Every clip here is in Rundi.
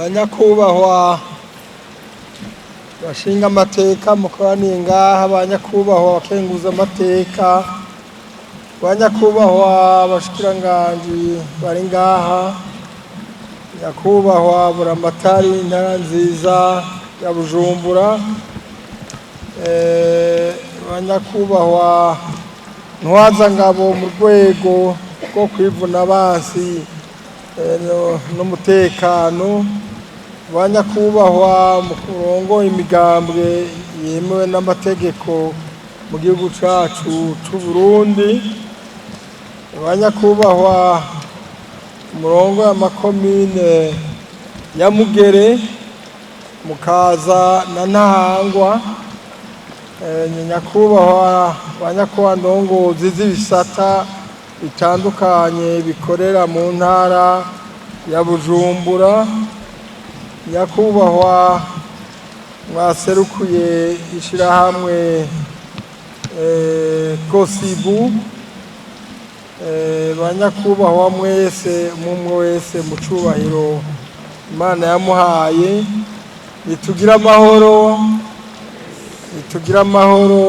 Banyakubahwa bashinga amateka mukoraniye ngaha, banyakubahwa bakenguza amateka, banyakubahwa abashikiranganji bari ngaha, nyakubahwa buramatari intara nziza ya Bujumbura, banyakubahwa ntwazangabo mu rwego rwo kwivuna abansi n'umutekano, banyakubahwa mu kurongo imigambwe yemewe n'amategeko mu gihugu cacu c'u Burundi, banyakubahwa umurongo y'amakomine ya Mugere, Mukaza na Ntahangwa, nyakubahwa banyakubahwa ndongozi z'ibisata bitandukanye bikorera mu ntara ya Bujumbura, nyakubahwa mwaserukuye ishirahamwe Kosibu, banyakubahwa mwese umwe wese mu cubahiro Imana yamuhaye, nitugire amahoro, nitugire amahoro,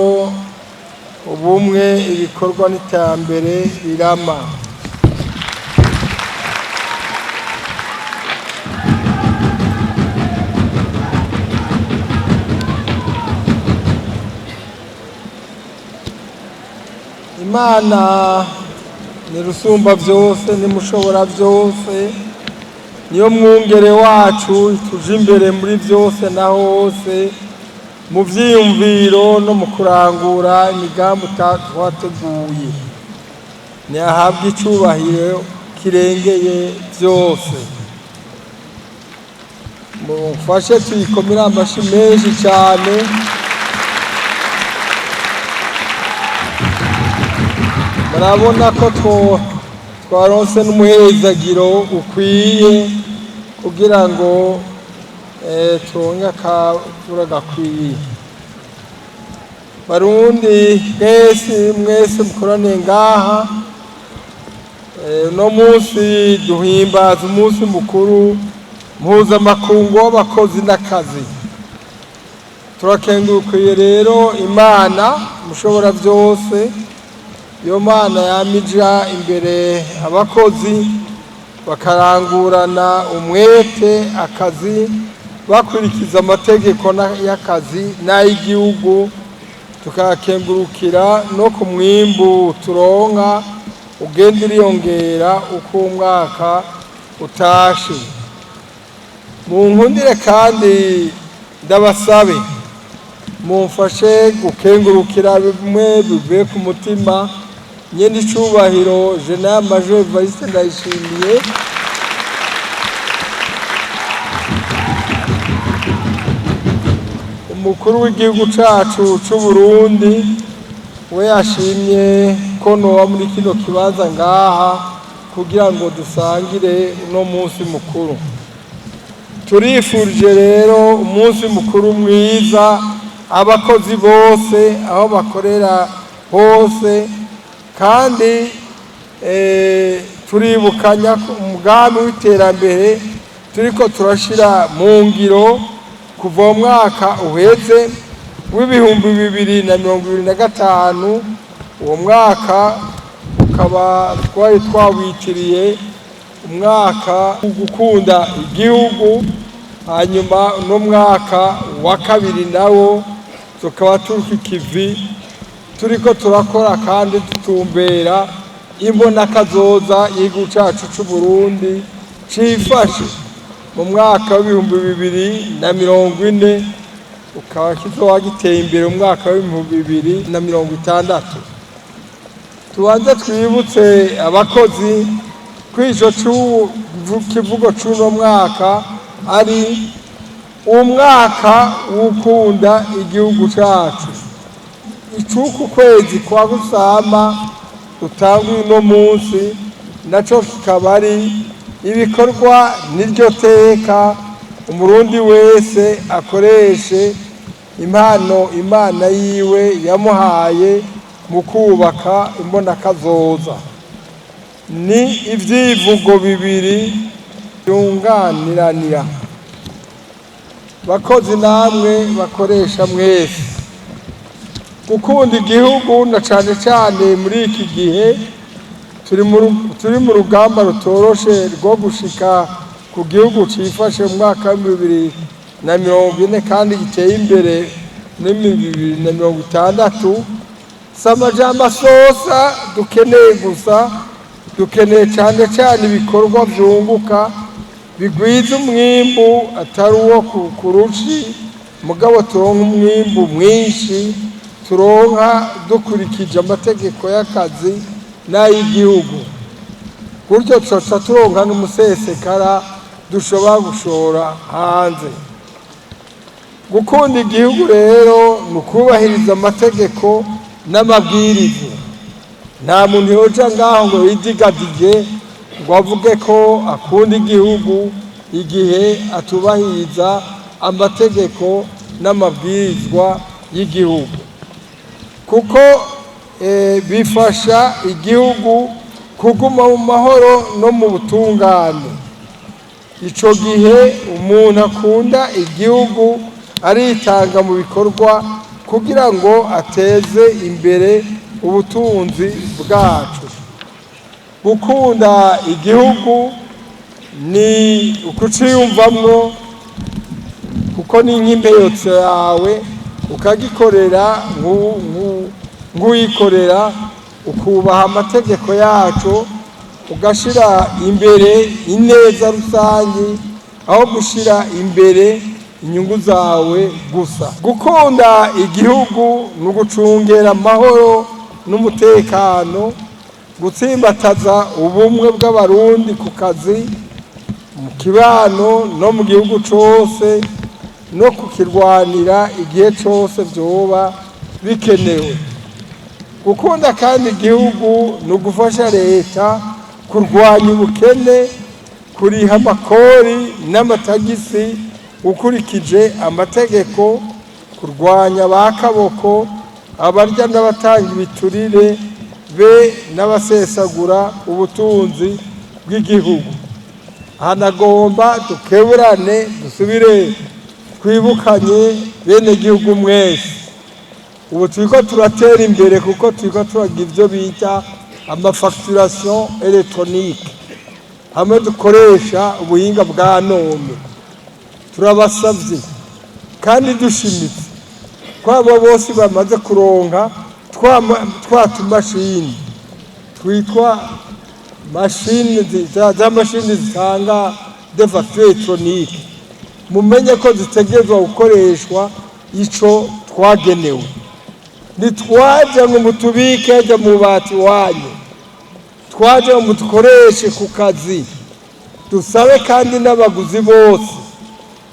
ubumwe, ibikorwa n'iterambere rirama. Imana ni rusumba vyose, ni mushobora vyose, niyo mwungere wacu, ituje imbere muri vyose na hose, mu vyiyumviro no mu kurangura imigambi twateguye. Ntiyahabwa icubahiro kirengeye vyose. Mumfashe tuyikomere amashi menshi cane. Murabona ko twaronse n'umuhezagiro ukwiye kugira ngo turonke akavura gakwiye. Barundi mwese mwese mukoraniye ngaha, uno munsi duhimbaza umunsi mukuru mpuzamakungu w'abakozi n'akazi. Turakengurukiye rero Imana mushobora vyose, iyo Mana yamija imbere abakozi bakarangurana umwete akazi, bakurikiza amategeko y'akazi n'ay'igihugu, tukakengurukira no ku mwimbu turonka ugenda uriyongera uko umwaka utashe. Munkundire kandi ndabasabe mumfashe gukengurukira bimwe bivuye ku mutima nyene icubahiro General Major Evariste Ndayishimiye, umukuru w'igihugu cacu c'u Burundi, we yashimye ko noba muri kino kibanza ngaha kugira ngo dusangire uno munsi mukuru. Turifurije rero umunsi mukuru mwiza abakozi bose aho bakorera hose, kandi turibukanya ko umugambi w'iterambere turiko turashira mu ngiro kuva mu mwaka uheze w'2025, uwo mwaka ukaba twari twawitiriye umwaka wo gukunda igihugu, hanyuma uno mwaka wa kabiri nawo tukaba turi ku kivi turiko turakora kandi dutumbera imbonakazoza y'igihugu cacu c'u Burundi cifashe mu mwaka w'2040, ukaba kizoba giteye imbere mu mwaka w'2060. Tubanze twibutse abakozi ko ico kivugo c'uno mwaka ari umwaka w'ukunda igihugu cacu. Icuku kwezi kwa Rusama dutanguye uno munsi naco kikaba ari ibikorwa n'iryo teka umurundi wese akoreshe impano Imana yiwe yamuhaye mu kubaka imbonakazoza. Ni ivyivugo bibiri byunganiranira. Bakozi namwe bakoresha mwese, gukunda igihugu na cane cane muri iki gihe turi mu rugamba rutoroshe rwo gushika ku gihugu cifashe mu mwaka wa 2040 kandi giteye imbere muri 2060. Si amajambo asosa dukeneye gusa, dukeneye cane cane ibikorwa vyunguka bigwiza umwimbu, atari uwo ku ruci, mugabo turonka umwimbu mwinshi, turonka dukurikije amategeko y'akazi n'ay'igihugu. Gutyo tuzoca turonka n'umusesekara dushobora gushora hanze. Gukunda igihugu rero ni ukubahiriza amategeko n'amabwiriza. Nta muntu yoja ngaho ngo yidigadige ngo avuge ko akunda igihugu igihe atubahiriza amategeko n'amabwirizwa y'igihugu, kuko bifasha igihugu kuguma mu mahoro no mu butungane. Ico gihe umuntu akunda igihugu aritanga mu bikorwa kugira ngo ateze imbere ubutunzi bwacu. Gukunda igihugu ni ukuciyumvamwo, kuko ni nk'impeyotso yawe, ukagikorera nk'uyikorera, ukubaha amategeko yacu, ugashira imbere ineza rusange aho gushira imbere inyungu zawe gusa. Gukunda igihugu ni ugucungera amahoro n'umutekano, gutsimbataza ubumwe bw'Abarundi ku kazi, mu kibano no mu gihugu cose, no kukirwanira igihe cose vyoba bikenewe. Gukunda kandi igihugu ni ugufasha leta kurwanya ubukene, kuriha amakori n'amatagisi ukurikije amategeko, kurwanya ba kaboko, abarya n'abatanga ibiturire be n'abasesagura ubutunzi bw'igihugu. Hanagomba dukeburane, dusubire twibukanye bene gihugu mwese. Ubu turiko turatera imbere kuko turiko turagira ivyo bita amafacturation électronique, hamwe dukoresha ubuhinga bwa none. Turabasavye kandi dushimitse ko abo bose bamaze kuronka twa tumashini twitwa mashini za mashini zitanga des factures électroniques, mumenye ko zitegerezwa gukoreshwa ico twagenewe. Ntitwaje ngo mutubike hajya mu bati wanyu, twaje ngo mudukoreshe ku kazi. Dusabe kandi n'abaguzi bose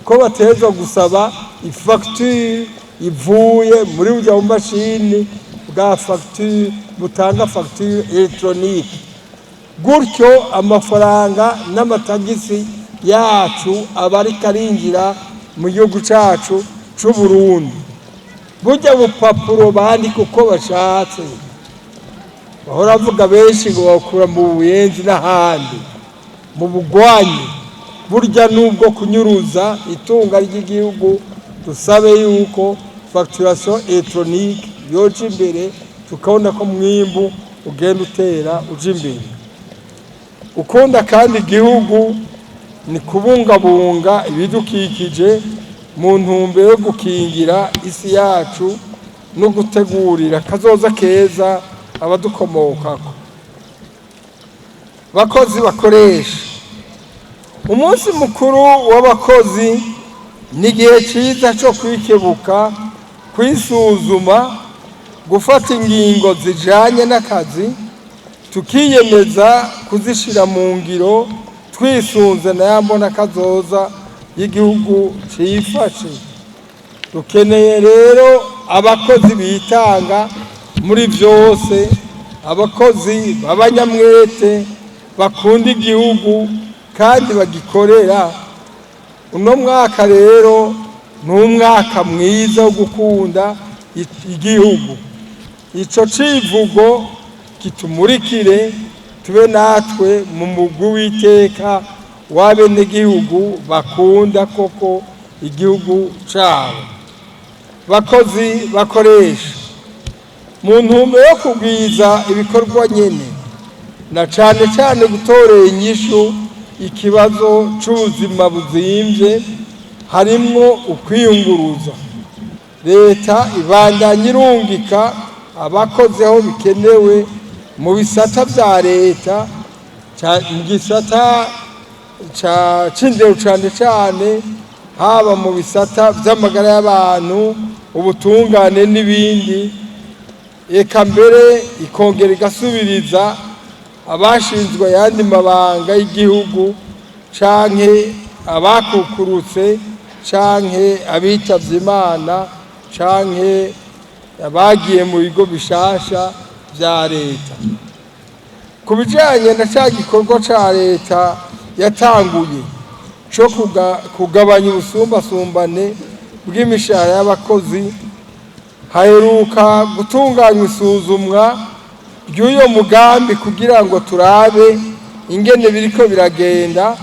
ko bategerezwa gusaba ifagitire ivuye muri burya bumashini bwa fagitire butanga facture électronique. Gutyo amafaranga n'amatagisi yacu aba ariko arinjira mu gihugu cacu c'u Burundi. Burya bupapuro bandika uko bashatse, bahora bavuga benshi ngo bakura mu Buyenzi n'ahandi mu bugwanyi, burya nubwo kunyuruza itunga ry'igihugu. Dusabe yuko facturation électronique yoja imbere, tukabona ko mwimbu ugenda utera uja imbere. Ukunda kandi igihugu ni kubungabunga ibidukikije mu ntumbero yo gukingira isi yacu no gutegurira kazoza keza abadukomokako. Bakozi, bakoresha, umunsi mukuru w'abakozi ni igihe cyiza cyo kwikebuka, kwisuzuma, gufata ingingo zijanye n'akazi, tukiyemeza kuzishira mu ngiro twisunze na ya mbona kazoza y'igihugu cifashe. Dukeneye rero abakozi bitanga muri byose, abakozi b'abanyamwete, bakunda igihugu kandi bagikorera. Uno mwaka rero ni umwaka mwiza wo gukunda igihugu. Ico civugo kitumurikire, tube natwe mu mugwi w'iteka w'abenegihugu bakunda koko. igihugu cabo. Bakozi, bakoresha, mu ntumbero yo kugwiza ibikorwa nyene na cane cane gutorera inyishu ikibazo c'ubuzima buzimvye harimwo ukwiyunguruza, leta ibandanya irungika abakozi aho bikenewe mu bisata vya leta, mu gisata c'indero cane cane, haba mu bisata vy'amagara y'abantu, ubutungane n'ibindi. Eka mbere ikongera igasubiriza abashinzwe ayandi mabanga y'igihugu canke abakukurutse canke abitavye Imana canke abagiye mu bigo bishasha vya leta. Ku bijanye na ca gikorwa ca leta yatanguye co kugabanya ubusumbasumbane bw'imishahara y'abakozi, haheruka gutunganywa isuzumwa ry'uyo mugambi kugira ngo turabe ingene biriko biragenda,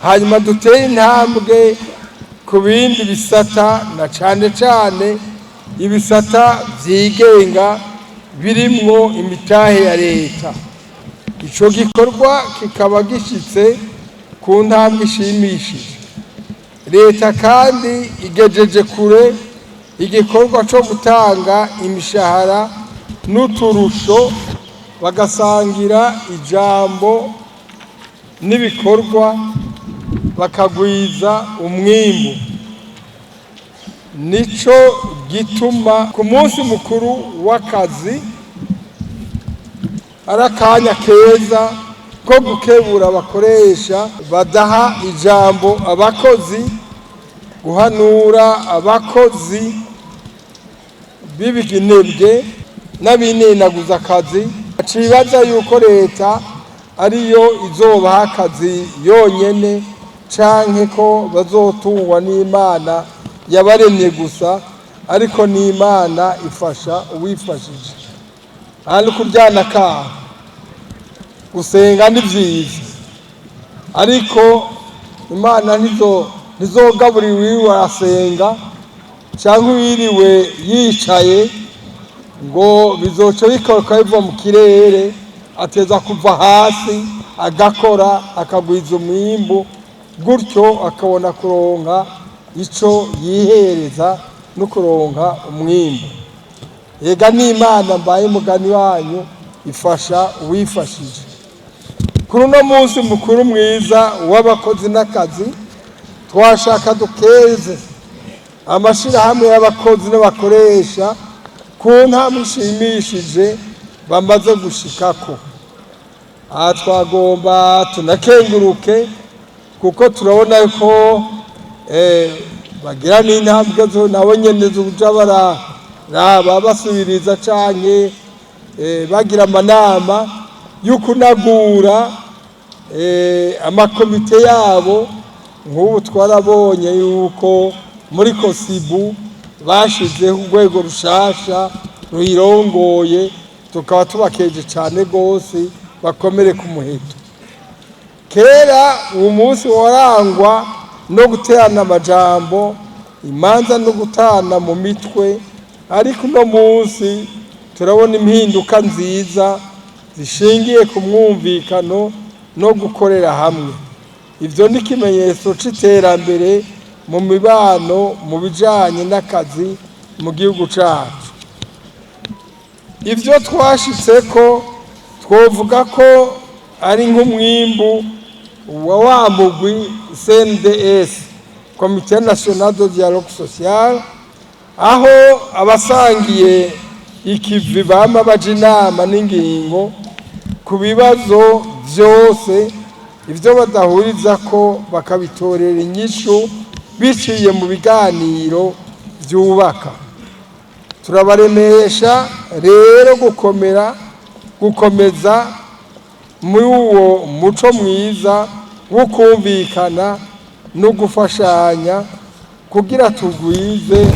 hanyuma dutere intambwe ku bindi bisata, na cane cane ibisata vyigenga birimwo imitahe ya leta. Ico gikorwa kikaba gishitse ku ntambwe ishimishije. Leta kandi igejeje kure igikorwa co gutanga imishahara n'uturusho, bagasangira ijambo n'ibikorwa, bakagwiza umwimbu. Nico gituma ku munsi mukuru w'akazi ari akanya keza ko gukebura abakoresha badaha ijambo abakozi, guhanura abakozi b'ibinebwe n'abinenaguza akazi. Cibaza yuko leta ariyo izobaha akazi yonyene, canke ko bazotungwa n'Imana yabaremye gusa, ariko n'Imana ifasha uwifashije. Kandi kuryana kaho gusenga ni vyiza, ariko Imana ntizogaburira uwiriwe arasenga canke uwiriwe yicaye ngo bizoca bikoroka biva mu kirere. Ateza kuva hasi agakora, akagwiza umwimbu, gutyo akabona kuronka ico yihereza no kuronka umwimbu. Ega n'Imana, mbaye mugani wanyu, ifasha uwifashije. Kuri uno munsi mukuru mwiza w'abakozi n'akazi, twashaka dukeze amashirahamwe y'abakozi n'abakoresha ku ntambwe ishimishije bamaze gushikako. Aha twagomba tunakenguruke, kuko turabona ko bagira n'intambwe zo nabo nyene zoja bararaba basubiriza canke bagira amanama yo kunagura amakomite yabo. Nk'ubu twarabonye yuko muri COSYBU bashizeho urwego rushasha ruyirongoye, tukaba tubakeje cane rwose, bakomere ku muheto. Kera uwo munsi warangwa no guterana amajambo, imanza no gutana mu mitwe, ariko uno munsi turabona impinduka nziza zishingiye ku mwumvikano no gukorera hamwe. Ivyo ni ikimenyetso c'iterambere mu mibano mu bijanye n'akazi mu gihugu cacu. Ivyo twashitseko twovuga ko ari nk'umwimbu wa wa mugwi CNDS, Comité National de Dialogue Social, aho abasangiye ikivi bama baja inama n'ingingo ku bibazo vyose, ivyo badahurizako bakabitorera inyishu biciye mu biganiro vyubaka. Turabaremesha rero gukomera, gukomeza muri uwo muco mwiza wo kumvikana no gufashanya kugira tugwize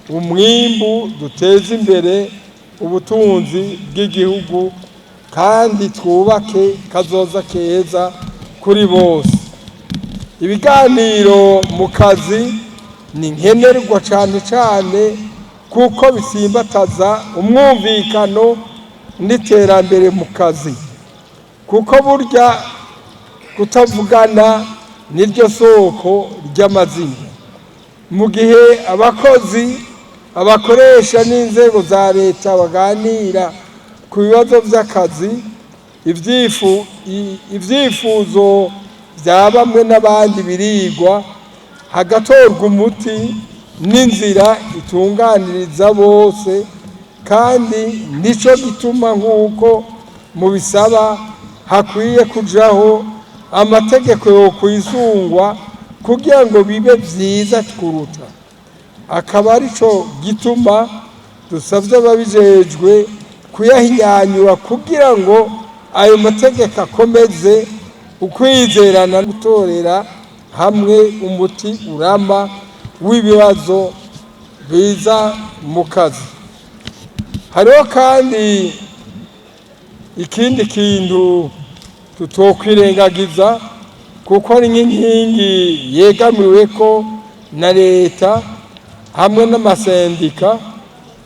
umwimbu, duteze imbere ubutunzi bw'igihugu kandi twubake kazoza keza kuri bose. Ibiganiro mu kazi. Ni nkenerwa cane cane kuko bisimbataza umwumvikano n'iterambere mu kazi, kuko burya kutavugana niryo soko ry'amazina. Mu gihe abakozi, abakoresha n'inzego za leta baganira ku bibazo vy'akazi, ivyifuzo vya bamwe n'abandi birigwa, hagatorwa umuti n'inzira itunganiriza bose. Kandi nico gituma, nk'uko mubisaba, hakwiye kujaho amategeko yokwisungwa kugira ngo bibe vyiza kuruta. Akaba arico gituma dusavye ababijejwe kuyahinyanyura kugira ngo ayo mategeko akomeze ukwizerana, gutorera hamwe umuti urama w'ibibazo biza mu kazi. Hariho kandi ikindi kintu tutokwirengagiza, kuko ari nk'inkingi yegamiweko na leta hamwe n'amasendika.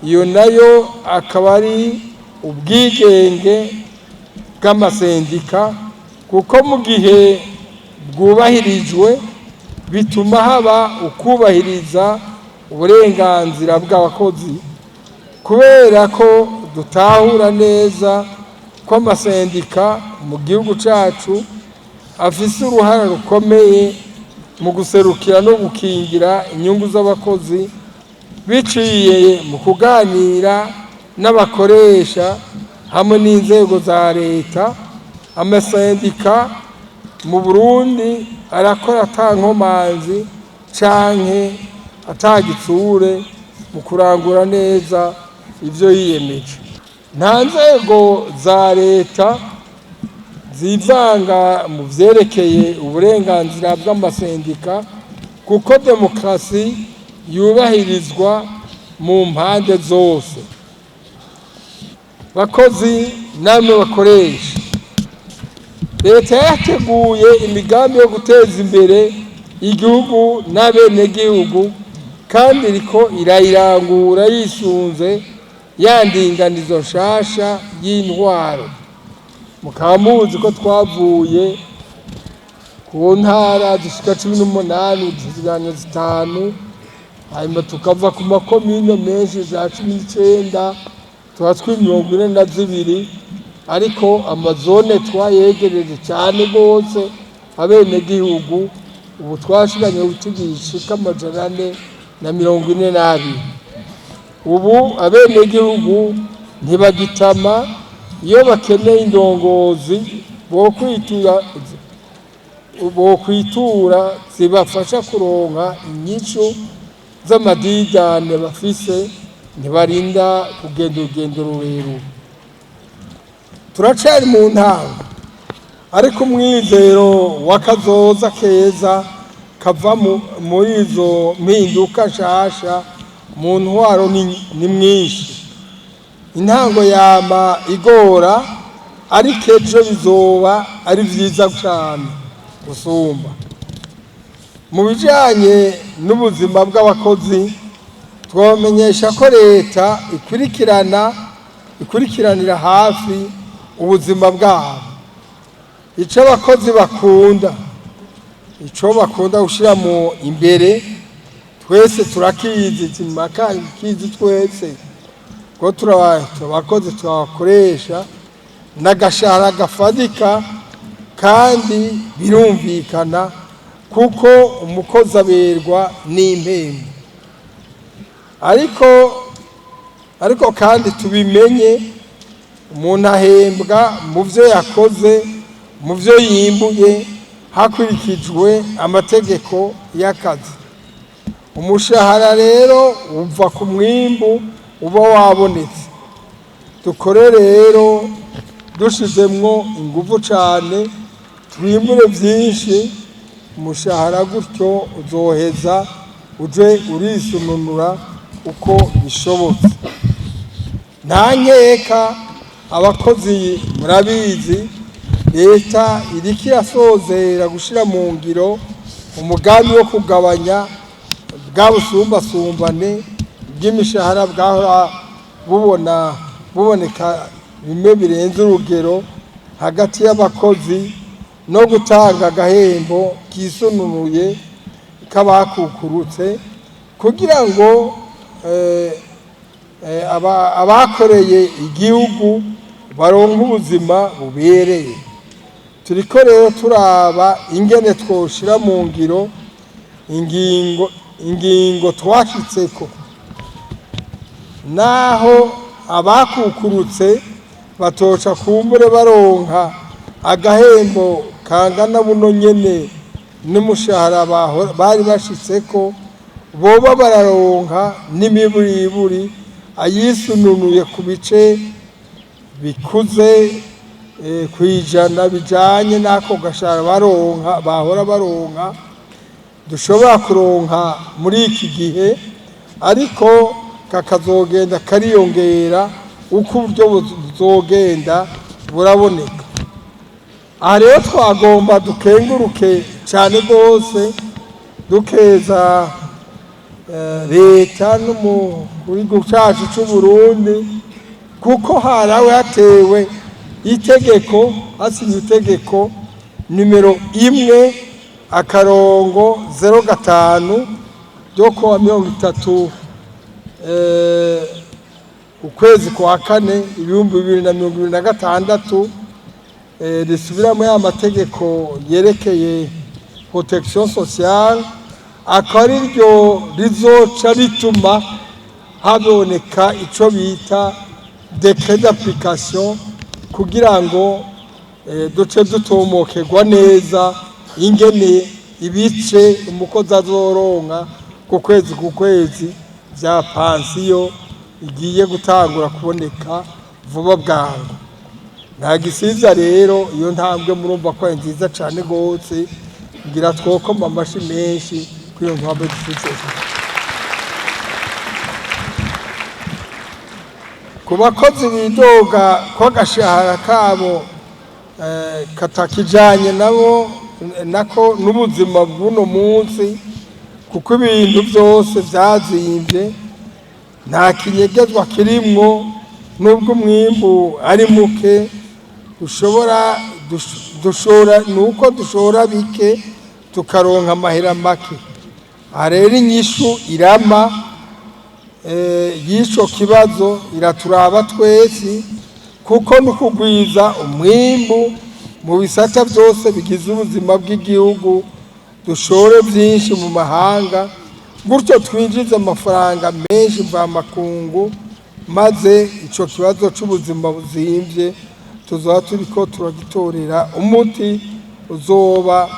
Iyo nayo akaba ari ubwigenge bw'amasendika, kuko mu gihe bwubahirijwe bituma haba ukubahiriza uburenganzira bw'abakozi. Kubera ko dutahura neza ko amasendika mu gihugu cacu afise uruhara rukomeye mu guserukira no gukingira inyungu z'abakozi biciye mu kuganira n'abakoresha hamwe n'inzego za leta, amasendika mu Burundi arakora ata nkomanzi canke ata gitsure mu kurangura neza ivyo yiyemeje. Nta nzego za leta zivanga mu vyerekeye uburenganzira bw'amasendika, kuko demokarasi yubahirizwa mu mpande zose. Bakozi namwe bakoresha, leta yateguye imigambi yo guteza imbere igihugu n'abenegihugu, kandi iriko irayirangura yisunze ya ndinganizo nshasha y'intwaro. Mukaba muzi ko twavuye ku ntara zishika 18 dusigaranye zitanu, hanyuma tukava ku makomine menshi za 19 tuba twi 42, ariko amazone twayegereje cyane rwose abenegihugu. Ubu twashikanye tugishika 442. Ubu abenegihugu ntibagitama iyo bakeneye indongozi bokwitura zibafasha kuronka inyishu z'amadidane bafise, ntibarinda kugenda urugendo rurerure. Turacari mu ntango, ariko umwizero w'akazoza keza kava muri izo mpinduka nshasha mu ntwaro ni mwinshi. Intango yama igora, ariko ejo bizoba ari vyiza cane gusumba. Mu bijanye n'ubuzima bw'abakozi, twamenyesha ko leta ikurikiranira hafi ubuzima bwabo. Ico abakozi bakunda, ico bakunda gushira mu imbere, twese turakizi, kizi twese ko turabakozi turabakoresha n'agashahara gafadika. Kandi birumvikana, kuko umukozi aberwa n'impembo. Ariko kandi tubimenye, umuntu ahembwa mu byo yakoze, mu byo yimbuye, hakurikijwe amategeko y'akazi. Umushahara rero uva ku mwimbu uba wabonetse. Dukore rero dushizemwo inguvu cane, twimbure byinshi, umushahara gutyo uzoheza uje urisununura uko bishobotse. Nta nkeka, abakozi murabizi, leta iriko irasozera gushira mu ngiro umugambi wo kugabanya bwa Bwa busumbasumbane bw'imishahara bwahora buboneka bimwe birenze urugero hagati y'abakozi, no gutanga agahembo kisununuye k'abakukurutse kugira ngo abakoreye igihugu baronke ubuzima bubereye. Turiko rero turaba ingene twoshira mu ngiro ingingo twashitseko, naho abakukurutse batoca kumbure baronka agahembo kangana buno nyene n'umushahara bari bashitseko, boba bararonka n'imiburiburi ayisununuye ku bice bikuze kw'ijana bijanye n'ako gashahara baronka bahora baronka, dushobora kuronka muri iki gihe, ariko kakazogenda kariyongera uko uburyo buzogenda buraboneka. Aha rero twagomba dukenguruke cyane rwose, dukeza leta n'umukuru cacu c'u Burundi, kuko harawe hatewe itegeko, hasinywe itegeko nimero 1-05 ryo kuwa 30 ukwezi kwa kane 2026, risubiramo ya mategeko yerekeye protection sociale, akaba ari ryo rizoca rituma haboneka ico bita décret d'application, kugira ngo duce dutomokerwa neza ingene ibice umukozi azoronka ku kwezi ku kwezi vya pansiyo igiye gutangura kuboneka vuba bwangu. Nta gisivya rero, iyo ntambwe murumva ko ari nziza cane gose, ngira twokoma amashi menshi kuri iyo ntambwe dufise. Ku bakozi bidoga ko agashahara kabo katakijanye nabo nako n'ubuzima bw'uno munsi, kuko ibintu byose vyazimvye, nta kinyegezwa kirimwo, nubwo umwimbu ari muke, dushora nuko dushora bike tukaronka amahera make. Aha rero inyishu irama y'ico kibazo iraturaba twese, kuko ni ukugwiza umwimbu mu bisata byose bigize ubuzima bw'igihugu, dushore byinshi mu mahanga, gutyo twinjize amafaranga menshi mvamakungu, maze ico kibazo c'ubuzima buzimvye tuzoba turiko turagitorera umuti uzoba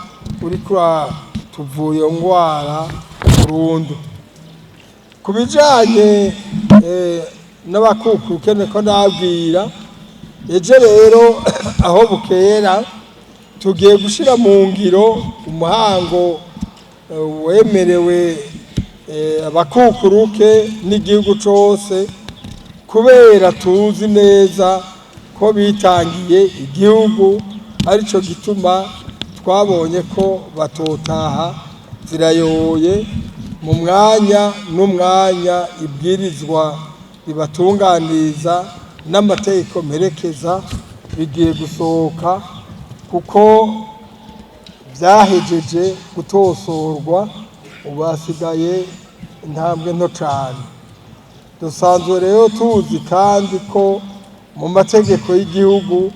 uriko uratuvura iyo ngwara burundu. Ku bijanye n'abakukuruke, niko nabwira ejo rero aho bukera tugiye gushira mu ngiro umuhango wemerewe abakukuruke n'igihugu cose, kubera tuzi neza ko bitangiye igihugu, arico gituma twabonye ko batotaha zirayoye mu mwanya n'umwanya. Ibwirizwa ribatunganiriza n'amategeko mperekeza bigiye gusohoka, kuko vyahejeje gutosorwa, ubu hasigaye intambwe nto cane. Dusanzwe rero tuzi kandi ko mu mategeko y'igihugu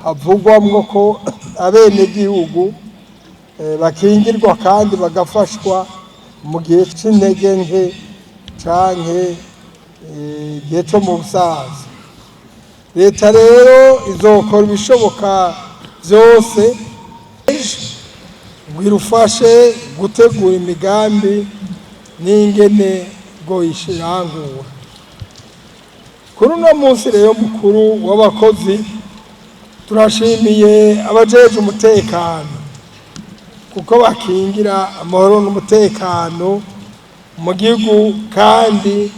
havugwamwo ko abenegihugu bakingirwa kandi bagafashwa mu gihe c'intege nke canke igihe co mu busaza. Leta rero izokora ibishoboka vyose ngo irufashe gutegura imigambi n'ingene ngo ishirangura. Kuri uno munsi rero mukuru w'abakozi, turashimiye abajejwe umutekano, kuko bakingira amahoro n'umutekano mu gihugu, kandi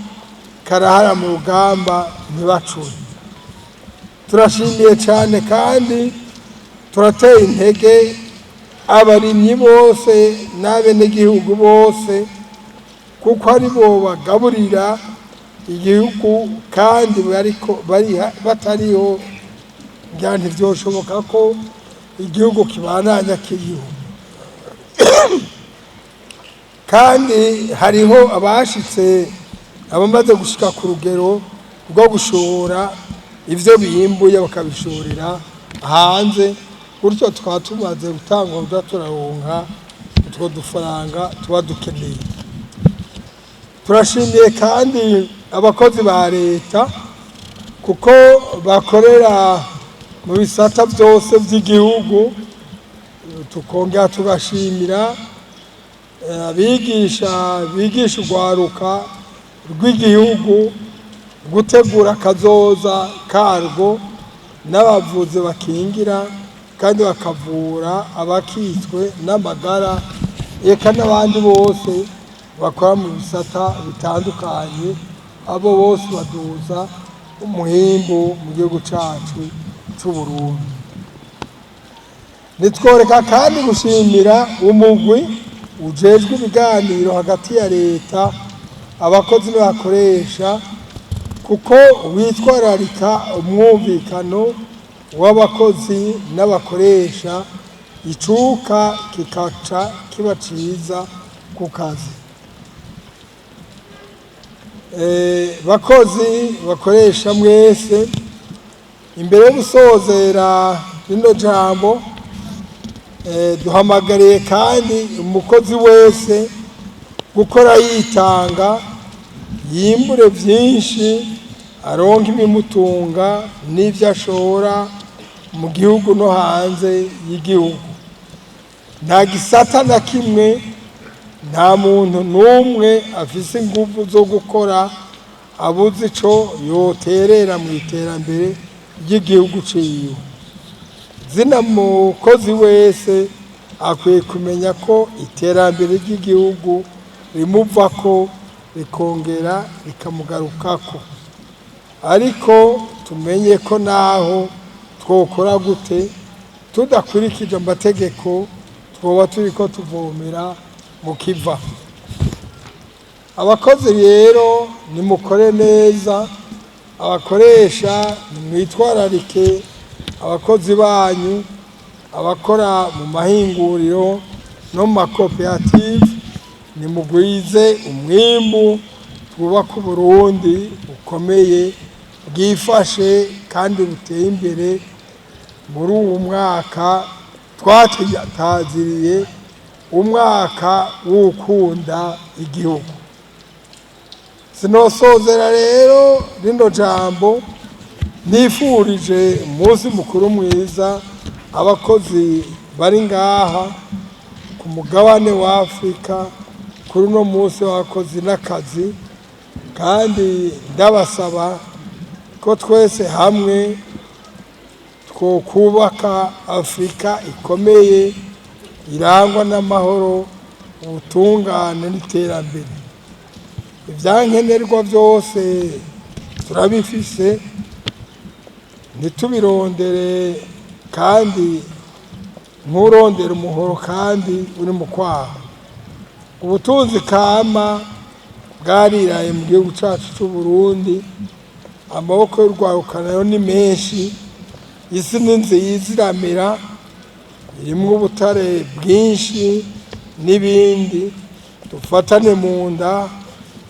karahara mu rugamba ntibacure. Turashimiye cyane kandi turateye intege abarimyi bose n'abenegihugu bose. Kuko ari bo bagaburira igihugu, kandi bariko batariho ngira ntivyoshoboka ko igihugu kibandanya kiriho. Kandi hariho abashitse, abamaze gushika ku rugero rwo gushora ivyo bimbuye, bakabishorera hanze. Gutyo tukaba tumaze gutangwa kuza turaronka utwo dufaranga tuba dukeneye. Turashimiye kandi abakozi ba leta, kuko bakorera mu bisata byose by'igihugu. Tukongera tugashimira abigisha bigisha urwaruka rw'igihugu gutegura akazoza karwo, n'abavuzi bakingira kandi bakavura abakitswe n'amagara, eka n'abandi bose bakora mu bisata bitandukanye. Abo bose baduza umuhimbu mu gihugu cacu c'Uburundi. Nitworeka kandi gushimira umugwi ujejwe ibiganiro hagati ya leta, abakozi n'abakoresha, kuko witwararika umwumvikano w'abakozi n'abakoresha, icuka kikaca kiba ciza ku kazi. Bakozi, bakoresha mwese, imbere yo gusozera rino jambo, duhamagariye kandi umukozi wese gukora yitanga, yimbure byinshi, aronke ibimutunga n'ibyo ashora mu gihugu no hanze y'igihugu. Nta gisata na kimwe, nta muntu n'umwe afise ingufu zo gukora abuze ico yoterera mu iterambere ry'igihugu ciwe. Zina mukozi wese akwiye kumenya ko iterambere ry'igihugu rimuvako, rikongera rikamugarukako. Ariko tumenye ko naho twokora gute, tudakurikije amategeko, twoba turiko tuvomera mu kiva. Abakozi rero, nimukore neza. Abakoresha, nimwitwararike abakozi banyu. Abakora mu mahinguriro no mu makoperative, nimugwize umwimbu, twubake Uburundi bukomeye, bwifashe kandi buteye imbere muri uwu mwaka twataziriye umwaka w'ukunda igihugu. Sinosozera rero rino jambo nifurije umunsi mukuru mwiza abakozi bari ngaha ku mugabane wa Afurika kuri uno munsi w'abakozi n'akazi, kandi ndabasaba ko twese hamwe twokubaka Afurika ikomeye, irangwa n'amahoro, ubutungane n'iterambere. Ibyankenerwa byose turabifise, ntitubirondere kandi nturondere umuhoro kandi uri mu kwaha. Ubutunzi kama bwariraye mu gihugu cyacu cy'u Burundi. Amaboko y'urwaruka nayo ni menshi. Isi ni nziza, iramera, irimwo ubutare bwinshi n'ibindi. Dufatane mu nda,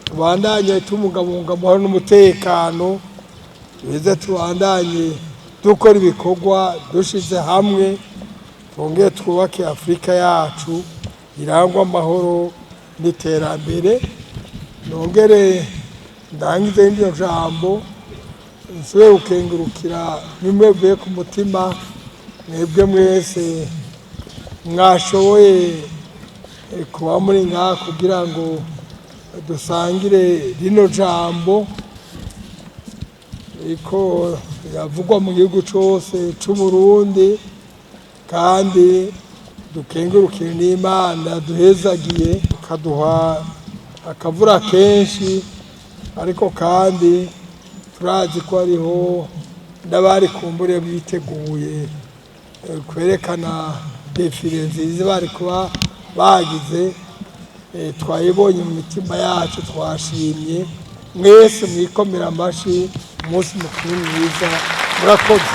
tubandanye tubungabunga amahoro n'umutekano, duheze tubandanye dukora ibikorwa dushize hamwe, twongere twubake Afurika yacu irangwa amahoro n'iterambere. Nongere ndangize iryo jambo, nsubire gukengurukira bimwe bivuye ku mutima mwebwe mwese mwashoboye kuba muri ngaha kugira ngo dusangire rino jambo riko riravugwa mu gihugu cose c'Uburundi, kandi dukengurukire n'Imana duhezagiye, ikaduha akavura kenshi. Ariko kandi turazi ko hariho n'abari kumbure biteguye kwerekana défilé nziza bari kuba bagize. Twayibonye mu mitima yacu, twashimye. Mwese mwikomera amashi. Umunsi mukuru mwiza, murakoze.